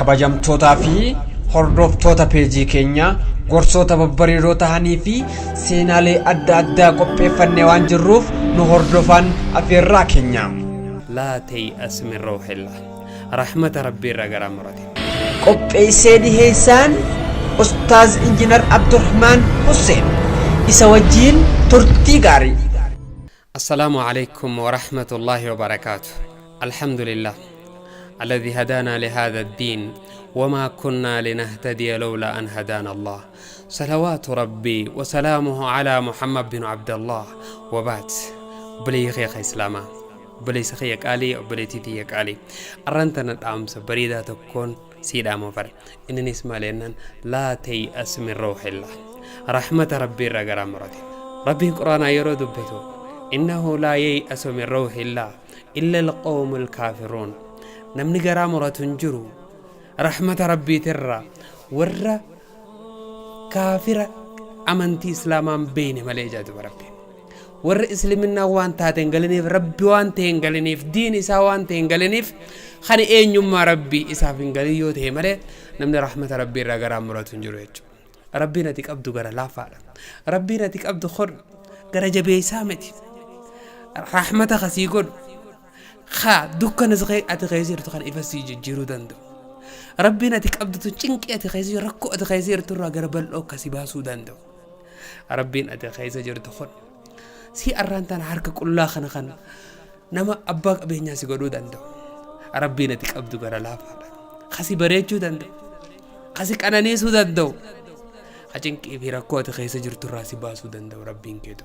Kabajamtootaa fi hordoftoota peejii keenyaa, gorsoota babbareedoo tahanii fi seenaalee adda addaa qopheeffannee waan jirruuf nu hordofaan afeerraa keenya. Laa tay'as min rawhillah. Rahmata Rabbii irraa garaa muratin. Qopheessee dhiheessaan Ustaaz Injinar Abdurrahmaan Husseen. Isa wajjiin turtii gaarii. Assalaamu alaykum wa rahmatullaahi wa barakaatuh. Alhamdulillah alladhi hadaanaa lihaadha addiin wamaa kunnaa linahtadiya lawlaa an hadaana Allah. Salawaatu Rabbii wa salaamuhu alaa Muhammad bin Abdallah wa ba'd. Obboleeyyi kiyya ka Islaamaa, obboleessa kiyya qaalii, obboleettii tiyya qaalii. Arran tana dhaamsa bareedaa tokkoon sii dhaama fare. Inninis maal jennaan, laa tay'as min rawhillah. Rahmata Rabbii irraa garaa murate. Rabbiin Qur'aanaa yeroo dubbatu, innahu laa yay'asu min rawhillah illa alqawmul kaafiruun. Namni garaa muratu hin jiru rahmata Rabbiitirraa warra kaafira amantii Islaamaa hin beeyne malee jedha duba Rabbiin. Warra Isliminnaa waan taate hin galiniif, Rabbi waan ta'e hin galiniif, diin isaa waan ta'e hin galiniif, kan eenyummaa Rabbii isaaf hin galin yoo ta'e malee namni rahmata Rabbii irraa garaa muratu hin jiru jechuudha. Rabbiin ati qabdu gara laafaadha. Rabbiin ati qabdu kun gara jabeessaa miti. Rahmata kasii godhu. Ka dukkana ati keessa jirtu kan ifa sii jijjiiruu danda'u. Rabbiin ati qabdu tun cinqii ati keessa jirtu, rakkoo ati keessa jirtu irraa gara bal'oo akkasii baasuu danda'u. Rabbiin ati keessa jirtu kun si arraan tana harka qullaa kana kan nama abbaa qabeenyaa si godhuu danda'u. Rabbiin ati qabdu gara laafaadha. Kasi bareechuu danda'u. Kasi qananiisuu danda'u. Ka cinqii fi rakkoo ati keessa jirtu irraa si baasuu danda'u Rabbiin keetu.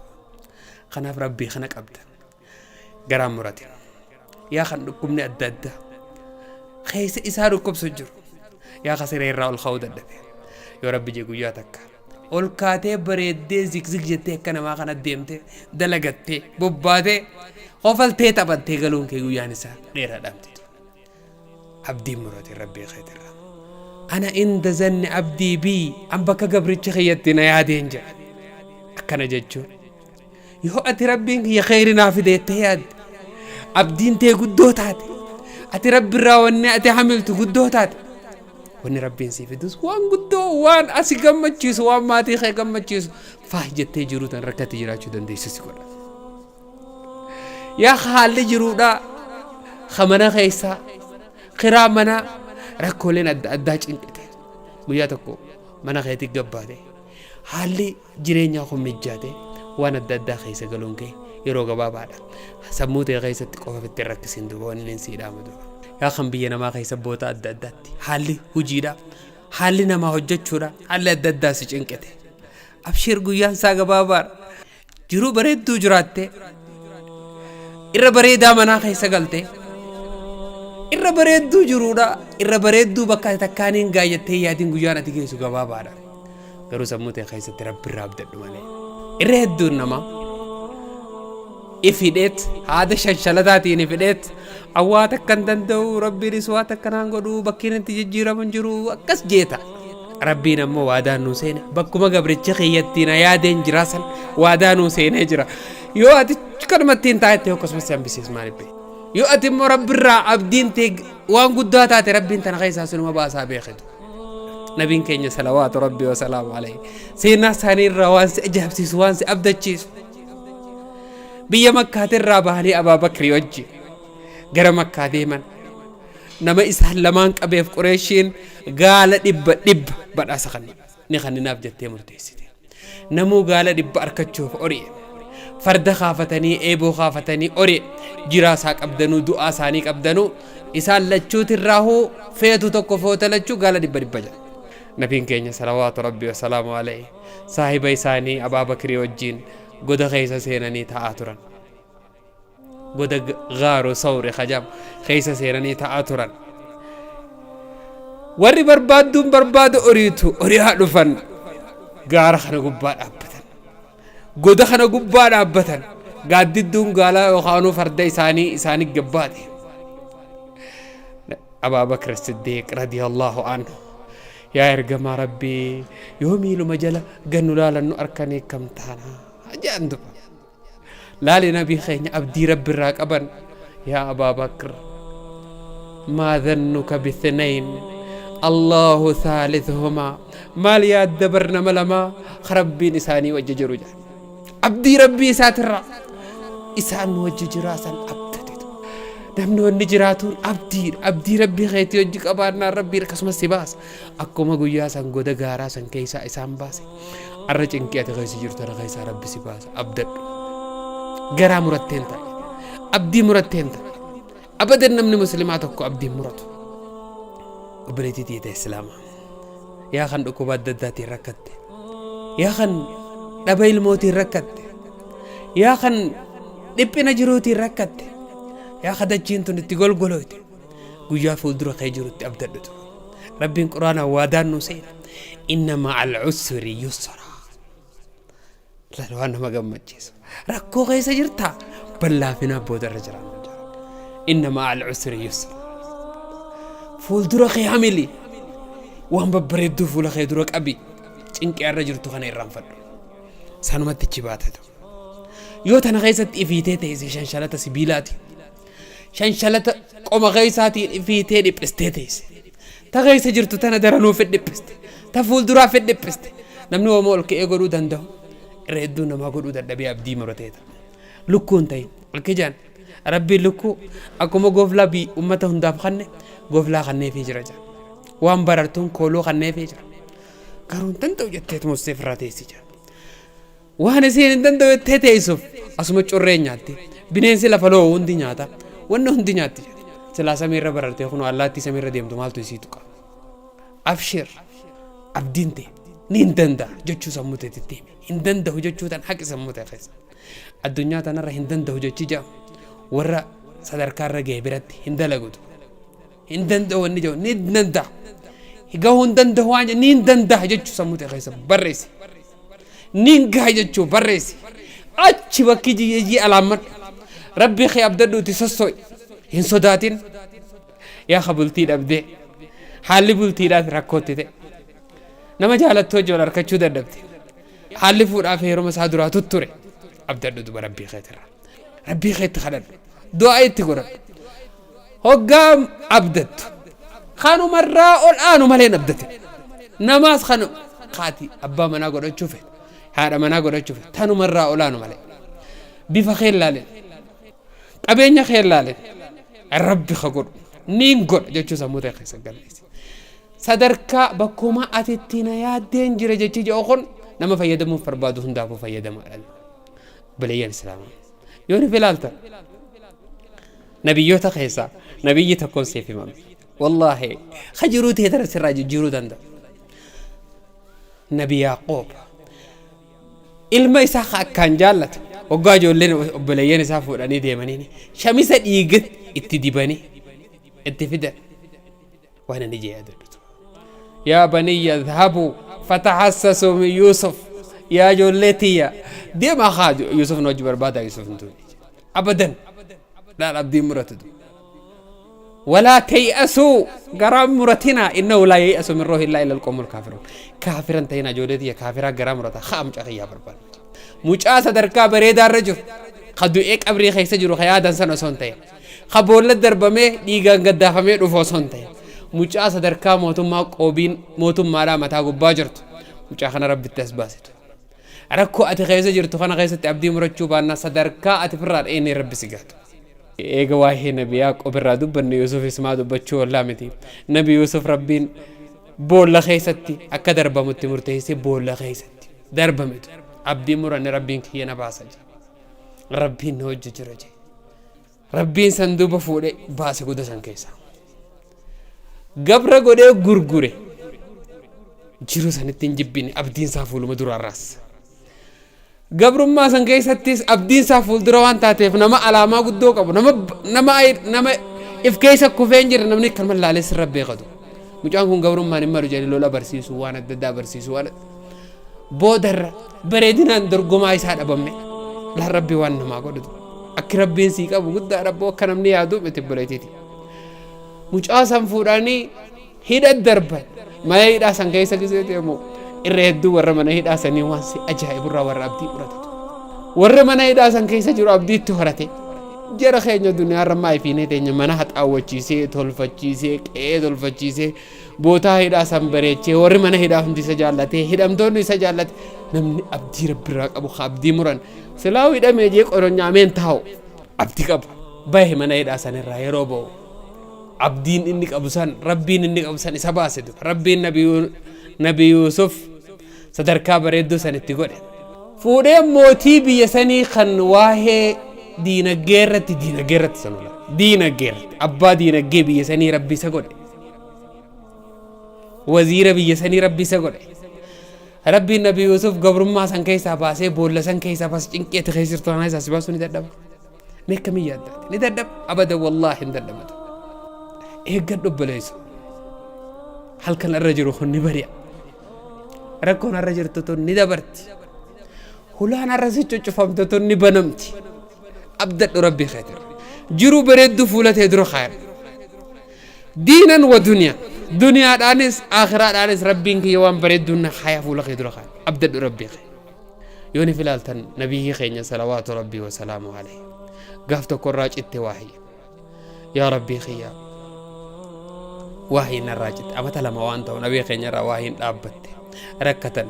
Kanaaf Rabbii kana qabda. Garaan murate. Yaa kan dhukkubni adda addaa keessa isaa dhukkubsu jiru. Yaa ka siree irraa ol ka'uu dadhabe. Yoo Rabbi jee guyyaa takka ol kaatee bareeddee zigzig jettee akka namaa kana deemtee dalagattee bobbaatee kofaltee taphattee galuun kee guyyaan isaa dheeraadha miti. Abdiin murate Rabbii keetirraa. Ana inda zanni abdii bii, an bakka gabrichi kiyyatti na yaadeen jira. Akkana jechuun yoo ati Rabbiin kiyya kheyri naa fide jettee yaadde, abdiin tee guddoo taate, ati Rabbirraa wanni ati hamiltu guddoo taate, wanni Rabbiin sii fidus waan guddoo, waan asi gammachiisu, waan maatii kee gammachiisu faah jettee jiruu tan rakkatti jiraachuu dandeessu si godha. Yaa haalli jiruudhaa ka mana keessaa kiraa manaa rakkooleen adda addaa cinqite, guyyaa tokko mana keetii gabbaate, haalli jireenyaa kun mijjaate, waan adda addaa keessa galuun kee yeroo gabaabaadha. Sammuu ta'e keessatti qofa itti hin rakkisin duuba wanni inni sii dhaamu duuba. Yaa kan biyya namaa keessa boota adda addaatti haalli hojiidha, haalli namaa hojjechuudha, haalli adda addaa si cinqite. Abshiir, guyyaan isaa gabaabaadha. Jiruu bareedduu jiraatte, irra bareedaa manaa keessa galte, irra bareedduu jiruudha, irra bareedduu bakka takkaaniin gaayyattee yaadin, guyyaan ati geessu gabaabaadha. Garuu sammuu ta'e keessatti Rabbi irraa abdadhu malee. Irra hedduun namaa ifidheet haada shanshalataatiin ifidheet awwaa takka hin danda'u, Rabbiinis waa takka naan godhu, bakkiin itti jijjiiramu hin jiru akkas jeeta. Rabbiin ammoo waadaa nuu seene, bakkuma gabrichi kiyyatti na yaadeen jira san waadaa nuu seenee jira. Yoo ati kanumatti hin taa'ette akkasumas si hambisiis maaliif beekta? Yoo ati immoo Rabbirraa abdiin tee waan guddaa taate, Rabbiin tana keessaa sinuma baasaa beekitu. Nabiin keenya salawaatu Rabbii wasalaamu alayhi seenaa isaanii irraa waan si ajaa'ibsiisu, waan si abdachiisu, biyya Makkaatirraa bahanii Abaa Bakrii wajji gara Makkaa deeman. Nama isaan lamaan qabeef Qureeshiin gaala 100 badhaasa kan ni kanninaaf jettee murteessite. Namuu gaala 100 arkachuuf ori'e. Farda kaafatanii, eeboo kaafatanii ori'e. Jiraa isaa qabdanuu, du'aa isaanii qabdanuu, isaan lachuutirraahuu feetu tokko foota lachuu gaala 100 jedha. Nabiin keenya salawaatu Rabbii wasalaamu alayhi saahiba isaanii Abaa Bakrii wajjiin goda keessa seenanii taa'aa turan. Goda gaaru sawri kajam keessa seenanii taa'aa turan. Warri barbaadduun barbaada oriitu ori'aa dhufan, gaara kana gubbaa dhaabbatan. Goda kana gubbaa dhaabbatan. Gaaddidduun gaalaa yookaanuu farda isaanii isaanii gabbaate. Abaa Bakr Siddiiq radiyallahu anhu, yaa ergamaa Rabbii, yoo miiluma jala gannu laalannu arkanii kam taana jedhan duba. Laali nabii keenya abdii Rabbi irraa qaban. Yaa Abaa Bakr, maa dhannuka bithnayn Allaahu thaalithuhumaa maal yaadda bar nama lamaa ka Rabbiin isaanii wajji jiru jedhan. Abdii Rabbii isaatirraa isaan wajji jiraa san abdatetu. Namni wanni jiraatuun abdiidha. Abdii Rabbii keetii wajji qabaannaan Rabbiin akkasumas si baasa. Akkuma guyyaa san goda gaaraa san keessaa isaan baase. Arra cinqii ati keessa jirtu tana keessaa Rabbi si baasa. Abdadhu. Garaa muratteen taa'e. Abdii muratteen taa'e. Abadan namni muslimaa tokko abdii hin muratu. Obboleettii tiyya Islaamaa. Yaa kan dhukkuba adda addaatiin rakkatte. Yaa kan dhaba ilmootiin rakkatte. Yaa kan dhiphina jiruutiin rakkatte. Yaa kan dachiin tun itti golgolooyte. Guyyaa fuuldura kee jirutti abdadhutu. Rabbiin Quraanaan waadaan nuu seena. Inna ma'al usri yusra. Laal waan nama gammachiisu. Rakkoo keessa jirtaa? Ballaafinaa booda irra jiraan. Inna ma'al usri yusra. Fuuldura kee hamili. Waan babbareedduu fuula kee dura qabi. Cinqii irra jirtu kana irraanfadhu. Sanumatti ichi baatatu. Yoo tana keessatti ifiitee teesse shanshalata sibiilaati. Shanshalata qoma keessaatiin ifiitee dhiphistee teesse. Ta keessa jirtu tana daranuu fidhiphiste. Ta fuulduraa fidhiphiste. Namni hooma ol ka'ee godhuu danda'u irra hedduu namaa godhuu dadhabee abdii muratee ta'a. Lukkuu hin ta'in. Akki jedhan Rabbiin lukkuu akkuma goflaa bi ummata hundaaf kanne goflaa kanneefii jira jedhan. Waan barartuun kooluu kanneefii jira. Garuu hin danda'u jetteetu mustee ofirraa teessi jedhan. Waan isiin hin danda'u jettee teessuuf asuma curree nyaatti. Bineensi lafa lo'u hundi nyaata. Wanni hundi nyaatti. Silaa samiirra barartee kunoo allaattii samiirra deemtu maaltu isii tuqa. Abshir abdiin tee ni hin danda'a jechuu sammuu teetitti himi. Hin danda'u jechuu tan haqi sammuu tee keessa. Addunyaa tanarra hin danda'u jechi jedhamu warra sadarkaarra ga'e biratti hin dalagutu. Hin danda'u wanni jedhu ni danda'a. Gahuu hin danda'u waan jedhu ni hin danda'a jechuu sammuu tee keessa barreessi. Nin gaha jechuu barreessi. Achi bakki jiyyee alaammadhu. Rabbii kee abdadhuuti sosso'i. Hin sodaatin. Yaa ka bultii dhabdee. Haalli bultiidhaas rakkootti ta'e. Nama jaalattu wajji wal harkachuu dadhabde. Haalli fuudhaaf heeruma isaa duraa tutture. Abdadhu duba Rabbii keetirraa. Rabbii keetti kadhadhu. Du'aa itti godhadhu. Hoggaa abdattu kanumarraa ol aanu malee hin abdatin. Namaas kan kaati abbaa manaa godhachuu feetu haadha manaa godhachuu feetu tanumarraa ol aanu malee. Bifa kee hin laalin. Qabeenya kee hin laalin. Rabbi ka godhu niin godha jechuu sammuu ta'e keessa galmeessi. Sadarkaa bakkuma ati itti na yaaddeen jira jechi jedhu kun nama fayyadamuuf barbaadu hundaafuu fayyadamaadha. Obboleeyyan Islaamaa. Yoo nuuf ilaaltan Nabiyyoota keessaa nabiyyi tokkoon siif himame. Wallaahi ka jiruu tee tana sirraa jijjiiruu danda'a. Nabi Yaaqoob ilma isaa ka akkaan jaallatu waggaa ijoolleen obboleeyyan isaa fuudhanii deemanii shamisa dhiiga itti dibanii itti fidan waan inni jee yaadadhutu. Yaa baniyya idhabuu fatahassasuu min Yuusuf yaa ijoollee tiyya deemaa kaa Yuusuf nu wajji barbaadaa Yuusuf hin duune. Abadan laal abdiin muratu du. Walaa tay'asuu garaa muratinaa innahu laa yay'asu min roohillaa illa alqawmul kaafiruun. Kaafiran ta'inaa ijoollee tiyya kaafiraa garaa murata haa mucaa kiyyaa barbaadu. Mucaa sadarkaa bareedaa irra jiru ka du'ee qabrii keessa jiru ka yaadan san osoo hin ta'in. Ka boolla darbamee dhiigaan gaddaafamee dhufu osoo hin ta'in. Mucaa sadarkaa mootummaa qoobiin mootummaadhaa mataa gubbaa jirtu. Mucaa kana rabbitti as baasitu. Rakkoo ati keessa jirtu kana keessatti abdii murachuu baannaa sadarkaa ati firraa dheenee rabbi si gaatu. Eega waa'ee Nabi Yaaqoob irraa dubbanne Yuusufis maa dubbachuu oollaa miti. Nabi Yuusuf rabbiin boolla keessatti akka darbamutti murteessee boolla keessatti darbametu. Abdii muranne rabbiin kiyya na baasa jedhe. Rabbiin na hojii jira jedhe. Rabbiin san duuba fuudhee baase goda san keessaa. Gabra godhee gurgure. Jiruu sanitti hin jibbine abdiin isaa fuuluma duraarraas. Gabrummaa san keessattis abdiin isaa fuuldura waan taateef nama alaamaa guddoo qabu nama nama nama if keessa kufee hin jirre namni akkanuma laalee sirra beekatu. Mucaan kun gabrummaan hin malu jedhanii lola barsiisuu waan adda addaa barsiisuu waan boodarra bareedinaan dorgomaa isaa dhabame laan rabbi waan namaa godhutu akki rabbiin sii qabu guddaa rabboo akka namni yaadu miti obboleettiiti. Mucaa san fuudhanii hidha darban mana hidhaa san keessa gisee deemu irra hedduu warra mana hidhaa sanii waan si ajaa'iburraa warra abdii muratatu. Warra mana hidhaa san keessa jiru abdii itti horate. Jara keenya duniyaarra maa ifiinee teenya mana haxaawwachiisee tolfachiisee qe'ee tolfachiisee bootaa hidhaa san bareechee warri mana hidhaa hundi isa jaallatee hidhamtoonni isa jaallate namni abdii rabbirraa qabu ka abdii muran silaa hidhamee jee qoronyaameen taa'u abdii qaba bahe mana hidhaa sanirraa yeroo ba'u abdiin inni qabu san rabbiin inni qabu san isa baase dura rabbiin nabi Yuusuf sadarkaa bareedduu san itti godhe fuudhee mootii biyya sanii kan waa'ee diinaggee irratti diinaggee irratti san ola diinaggee irratti abbaa diinaggee biyya sanii rabbi isa godhe waziira biyya sanii rabbi isa godhe rabbiin nabi Yuusuf gabrummaa san keessaa baasee boolla san keessaa baasee cinqii ati keessa jirtu kanaa isaa si baasuu ni dadhaba mee akkamii yaaddaati ni dadhaba abada wallaahi hin dadhabatu eeggadhu obboleessa halkan irra jiru kun ni bari'a rakkoon irra jirtu tun ni dabarti hulaan irra si cuccufamte tun ni banamti abdadhu rabbii keetir jiruu bareedduu fuula tee dura kaayadhu diinan wa duniyaa duniyaadhaanis aakhiraadhaanis rabbiin kiyya waan bareedduun na kaaya fuula kee dura kaaya abdadhu rabbii kee yoo ni filaaltan nabiyyii keenya salawaatu rabbii wa salaamu alayhi gaaf tokko irraa citte waahii yaa rabbii kiyya waahiin narraa citte amata lama waan ta'u nabii keenya irraa waahiin dhaabbatte rakkatan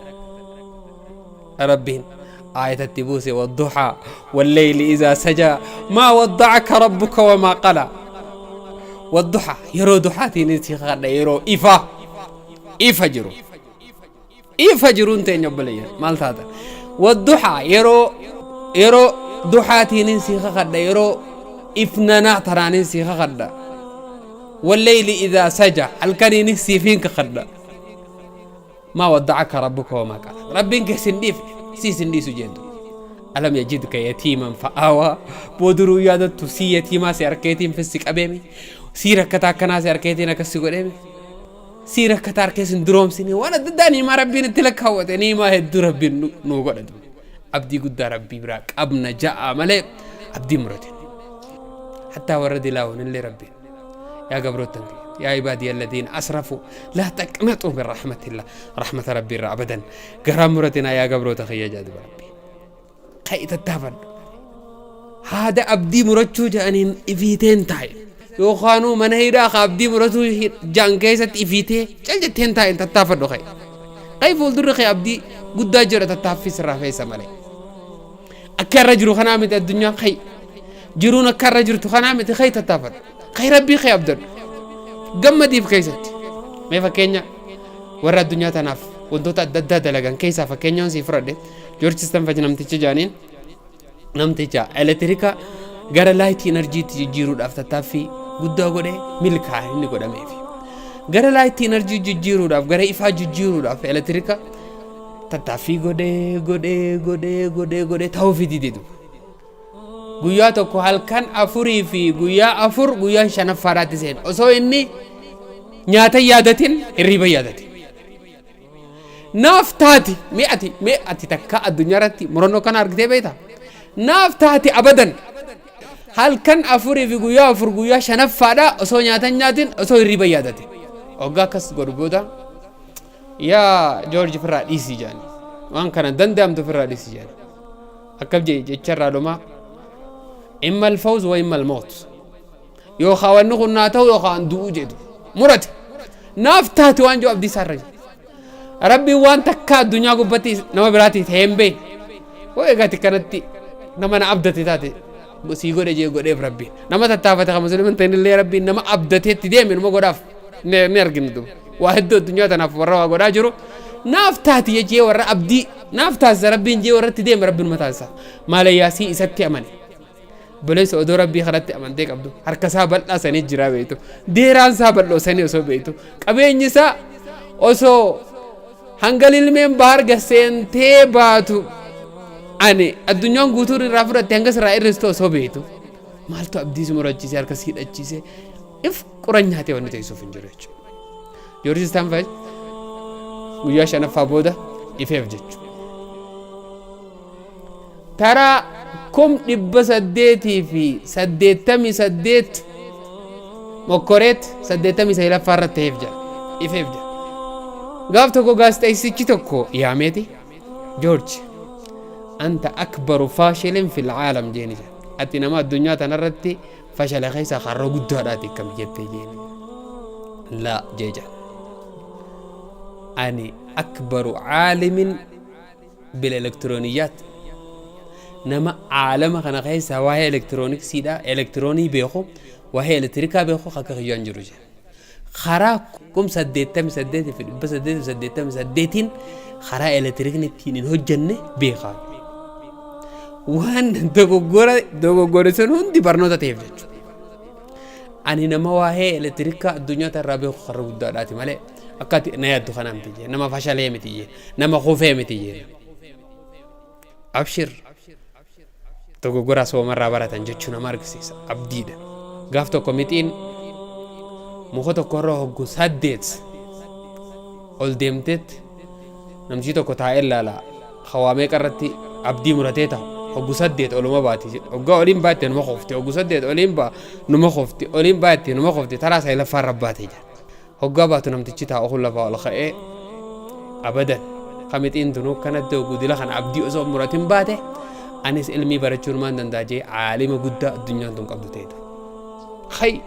rabbiin aayatatti buuse wadduxaa walleyli idaa sajaa maa waddacaka rabbuka wamaa qalaa wadduxaa yeroo duxaatiin si kadha yeroo ifa ifa jiru ifa jiruun teenya obboleeyyan maal taata wadduxaa yeroo yeroo duxaatiinin si kakadha yeroo ifnanaa tanaanin si kakadha walleyli idaa saja halkaniinis siifiin kakadha maa waddacaka rabbuka wamaa qala rabbiin kee sin dhiifne sii sin dhiisu jeentu alam yajidka yatiiman fa'aawaa booduruu yaadattu sii yatiimaa si harkeetiin fissi qabeemi sii rakkataa akkanaa si harkeetiin akkas si godheemi sii rakkataa harkee sin duroomsine waan adda addaa niimaa rabbiin itti lakkaawwate niimaa hedduu rabbiin nuu godhatu abdii guddaa rabbii biraa qabna ja'a malee abdii muratin hattaa warra dilaawun illee rabbiin yaa gabroottan kiyya yaa ibaadii alladiina asrafuu laa taqnaxuu min rahmatillah rahmata rabbii irraa abadan garaa muratinaa yaa gabroota kiyya jedha duba rabbii ka'i tattaafadhu haada abdii murachuu jedhaniin ifiiteen taa'e yookaanuu mana hidhaa ka abdii muratuu ja'an keessatti ifiitee cal jetteen taa'in tattaafadhu ka'i ka'i fuuldurri kee abdii guddaa jira tattaaffii sirraa feessa malee akka irra jiru kanaa miti addunyaan ka'i jiruun akka irra jirtu kanaa miti ka'i tattaafadhu ka'i rabbii kee abdadhu gammadiif keessatti mee fakkeenya warra addunyaa tanaaf wantoota adda addaa dalagan keessaa fakkeenyaan sii fudhadhe Joorji Stanford namticha jaaniin namticha elektiriika gara light energytti jijjiiruudhaaf tattaaffii guddaa godhe milkaa'e inni godhameef. Gara light energy jijjiiruudhaaf gara ifaa jijjiiruudhaaf elektiriika tattaaffii godhee godhee godhee godhee godhee ta'uufii dide duuba. Guyyaa tokko halkan afurii fi guyyaa afur guyyaa shanaffaadhaatti seene osoo inni nyaata hin yaadatin hirriiba hin yaadatin. Naaf taati mee ati mee ati takka addunyaa irratti murannoo kana argitee beekta? Naaf taati abadan halkan afurii fi guyyaa afur guyyaa shanaffaadha osoo nyaata hin nyaatin osoo hirriiba hin yaadatin. Waggaa akkas godhu booda yaa Joorji firraa dhiisii jedhani. Waan kana danda'amtu firraa dhiisii jedhani. Akkam jedhe jecha irraa dhumaa imma alfawz wa imma almawt. Yookaan wanni kun naa ta'u yookaan du'uu jedhu murate. Naaf taate waan jiru abdii isaarra jira. Rabbiin waan takka addunyaa gubbatti nama biraatii ta'ee hin beekne. Hoo egaati kanatti nama na abdate taate sii godhe jee godheef rabbiin. Nama tattaafate kan musliima hin ta'in illee rabbiin nama abdatee itti deeme numa godhaaf ni argina duuba. Waa hedduu addunyaa tanaaf warra waa godhaa jiru. Naaf taati jechee warra abdii naaf taasisa rabbiin jee warra itti deeme rabbiin numa taasisa. Maalayyaasii isatti amane. Obboleessa odoo rabbii kanatti amantee qabdu harka isaa bal'aa sanii jiraa beektu deeraan isaa bal'oo sanii osoo beektu qabeenyi isaa osoo hanga lilmeen bahar gaseentee baatu ani addunyaan guutuun irraa fudhatte hanga sirraa irristu osoo beektu maaltu abdii si murachiise harka si hidhachiise if quran nyaatee wanni teessuuf hin jiru jechuudha. Joorji Istaanfaj guyyaa shanaffaa booda ifeef jechuudha. Taraa 888,000 mokkoreet 89ffaa irratti ta'eef jira. Ifeef jira. Gaaf tokko gaazexeessichi tokko yaameeti Joorji anta akbaru faashilin fil caalam jeeni jira. Ati nama addunyaa tanarratti fashale keessaa karra guddaadhaati akkam jettee jeeni. Laa jeeja. Ani akbaru caalimin bil elektirooniyyaat, nama caalama kana keessaa waa'ee elektirooniksiidha, elektiroonii beeku, waa'ee elektirikaa beeku akka kiyyaan jiru jedhe. Karaa 88,888n karaa elektirikni ittiin hin hojjenne beekaa. Waan dogoggora dogoggore sun hundi barnoota ta'eef jechuudha. Ani nama waa'ee elektirikaa addunyaa irraa beeku karra guddaadhaati malee akka ati na yaaddu kanaa miti jee, nama fashalee miti jee, nama kufee miti jee. Abshir, dogoggora soomarraa baratan jechuu nama argisiisa, abdiidha. Gaaf tokko mixiin muka tokko irra hoggu 8 ol deemtetti namtichi tokko taa'ee ilaala. Hawaa meeqa irratti abdii muratee taa'u, hoggu 8 oluma baati, hoggaa oliin baatte numa kofti, hoggu 8 oliin baa numa kofti, oliin baatte numa kofti, taraa saglaffaa irra baate jira. Hoggaa baatu namtichi taa'u kun lafaa ol ka'ee, abadan kamixiin tunuu kanatti hogguu dila kana abdii osoo muratin baate, anis ilmii barachuun maan danda'a jee caalima guddaa addunyaan tun qabdu ta'etu. Hay,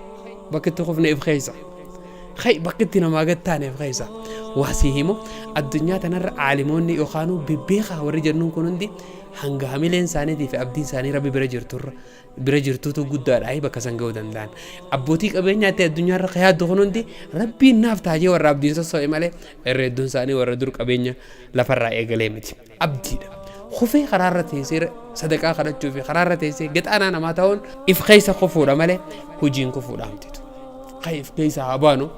bakki itti kufne if keessa. Hay, bakki itti namaa gad taane if keessa. Waa sii himu, addunyaa tanarra caalimoonni yookaanuu bebbeekaa warri jennuun kun hundi hanga hamileen isaaniitii fi abdiin isaanii Rabbi bira jirturra bira jirtuutu guddaadha bakka san ga'uu danda'an. Abbootii qabeenyaatti addunyaarra ka yaaddu kun hundi Rabbiin naaf taajee warra abdiin sosso'e malee irra hedduun isaanii warra dur qabeenya lafarraa eegalee miti. Abdiidha. Kufee karaarra teessee sadaqaa kadhachuu fi karaarra teessee gaxaanaa namaa ta'uun if keessa kufuudha malee hojiin kufuudha mititu. Kan if keessa haa baanu,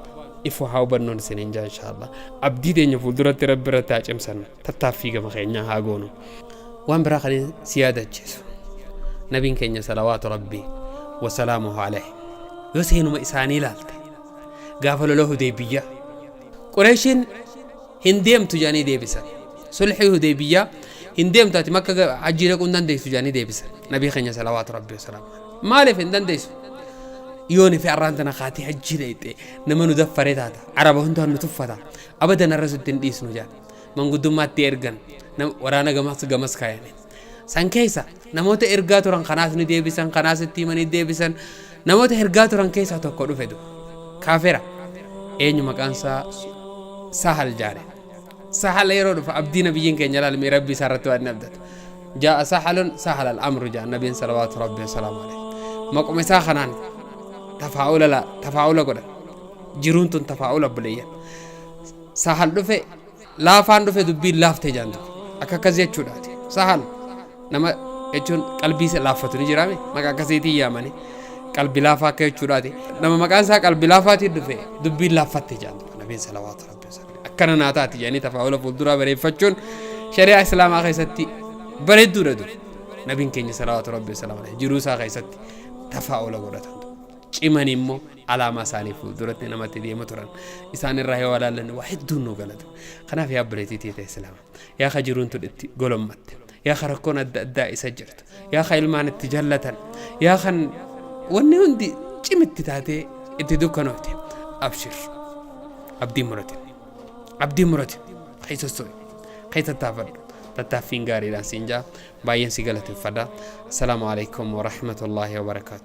if haa hubannoon isiniin jaa inshaallah. Abdii teenya fuulduratti Rabbi irratti haa cimsannu. Tattaaffii gama keenyaa haa goonu. Waan biraa kan si yaadachiisu, nabiin keenya salawaatu Rabbii wasalaamuhu alayhi, yoo seenuma isaanii ilaalte, gaafa lola Hudeybiyyaa Qureeshiin hin deemtu jedhanii deebisan. Sulhii Hudeybiyyaa hin deemtu, ati Makka hajjii dhaquu hin dandeessu jedhanii deebisan. Nabii keenya salawaatu Rabbii wasalaamu alayhi maaliif hin dandeessu? Yooni fi arraan tana kaatee hajjii dhayxe nama nu daffaree taata, Araba hundaan nu tuffata, abadan arra sitti hin dhiisnu jedhan. Manguddummaatti ergan, waraana gamas gamas kaayanii. San keessa namoota ergaa turan kanaas ni deebisan, kanaas itti himanii deebisan. Namoota ergaa turan keessaa tokko dhufe du. Kaafira. Eenyu maqaan isaa? Sahal jaare. Sahal yeroo dhufa abdii nabiyyiin keenya ilaalmee Rabbi isaa irratti waan inni abdatu. Jaa'a sahalun sahal al-amru jaa nabiin salawaatu Rabbi wasalaamu alayhi. Maquma isaa kanaan tafaa'ula tafaa'ula godhan. Jiruun tun tafaa'ula obboleeyyan. Sahal dhufe, laafaan dhufe, dubbiin laafte jaan ture. Akka akkas jechuudhaati. Sahal nama jechuun qalbii isa laaffatu ni jiraame, maqaa akkasiitiin yaamani. Qalbi laafaa akka jechuudhaati. Nama maqaan isaa qalbi laafaatiin dhufe, dubbiin laaffatte jaan ture. Nabiin salawaatu Rabbi wasallam. Akkana naa taati jedhanii tafaa'ula fuulduraa bareeffachuun shari'aa Islaamaa keessatti bareedduudha dur. Nabiin keenya salawaatu Rabbi wasallam jiruu isaa keessatti tafaa'ula godhatan. Cimanii immoo alaamaa isaanii fuulduratti namatti deema turan. Isaan irraa yoo ilaallanne waa hedduun nu galatu. Kanaaf yaa obboleettii teeta Islaama, yaa ka jiruun tun itti golommatte, yaa ka rakkoon adda addaa isa jirtu, yaa ka ilmaan itti jallatan, yaa kan wanni hundi cimitti taatee itti dukkanoofte, abshir, abdii muratin, abdii muratin, keessa sosso'i, keessa tattaafadhu, tattaaffiin gaariidhaan siin jaa. Baay'een si galateeffadha. Assalaamu alaikum warahmatullaahi wabarakaatu.